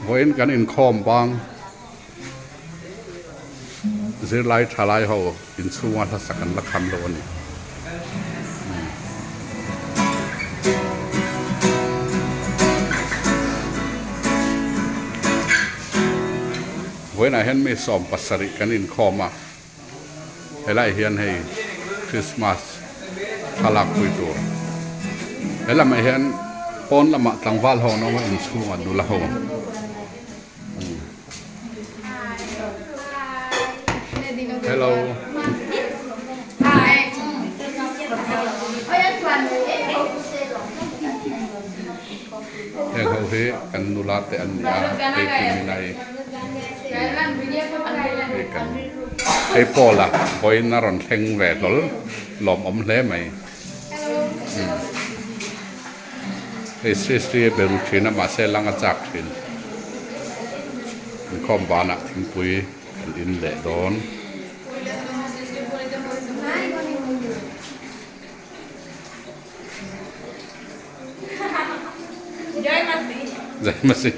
Vawiin kan inkhawm bang zirlai thalai ho inchhunga hlasak an la kham lo a ni. Vawiinah hian mi 70 kan inkhawm a, helaiah hian hei Christmas thlalak pui tur helamah hian pawn lamah tlangval ho an awm a inchhungah nula ho. Hello. Heng ho hi kan nula te an ni a, hei Tuminai hei kan hei Paul a vawiin a rawn thleng ve hlawl lawmawm hle mai. Hei Sri a be ru thin a mahse lang a chak thin. Inkhawm banah thingpui kan in leh dawn. Jai Masi.